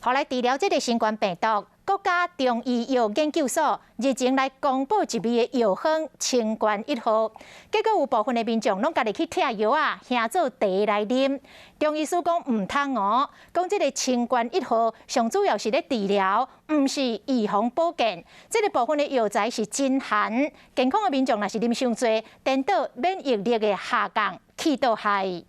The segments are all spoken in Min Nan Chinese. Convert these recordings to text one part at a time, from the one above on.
予來治療這个新冠病毒，國家中醫藥研究所日前來公布一味的藥方清冠一號，結果有部分的民眾攏家己去拆藥仔，現做茶來啉。中醫師講毋通哦，講這个清冠一號上主要是咧治療，毋是預防保健。這个部分的藥材是真寒，健康的民眾若是啉傷濟，顛倒免疫力會下降，去倒害。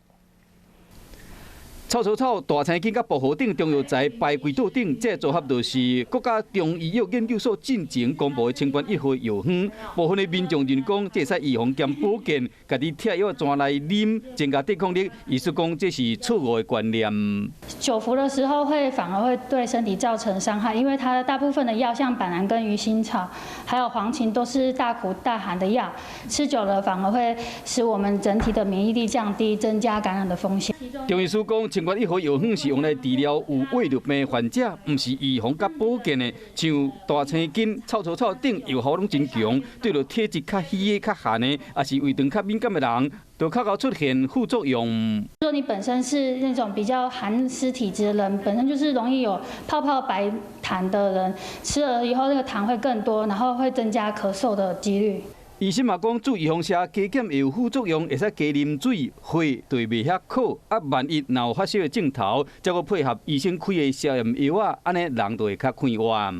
臭草草、大青筋佮薄荷等中藥材排歸倒頂，這個組合就是國家中醫藥研究所進前公布的清冠一號藥方。部分的民眾認為講，這會使預防兼保健，家己拆藥仔來啉，增加抵抗力。醫師講這是錯誤的觀念。久服的時候會反而會對身體造成傷害，因為它大部分的藥，像板藍根、魚腥草，還有黃芩，都是大苦大寒的藥，吃久了反而會使我們整體的免疫力降低，增加感染的風險。中醫師講，清冠一號藥方是用來治療有胃瘤病患者，毋是預防佮保健的。像大青筋、臭草草等藥效攏真強，對著體質較虛的、較寒的，抑是胃腸較敏感的人，就較會出現副作用。如果你本身是那種比較寒濕體質的人，本身就是容易有泡泡白痰的人，吃了以後那個痰會更多，然後會增加咳嗽的幾率。醫生嘛講，注預防射加減會有副作用，會使加啉水，血就會袂遐渴。啊，萬一若有發燒的症頭，才閣配合醫生開的消炎藥仔，按呢人就會較快活。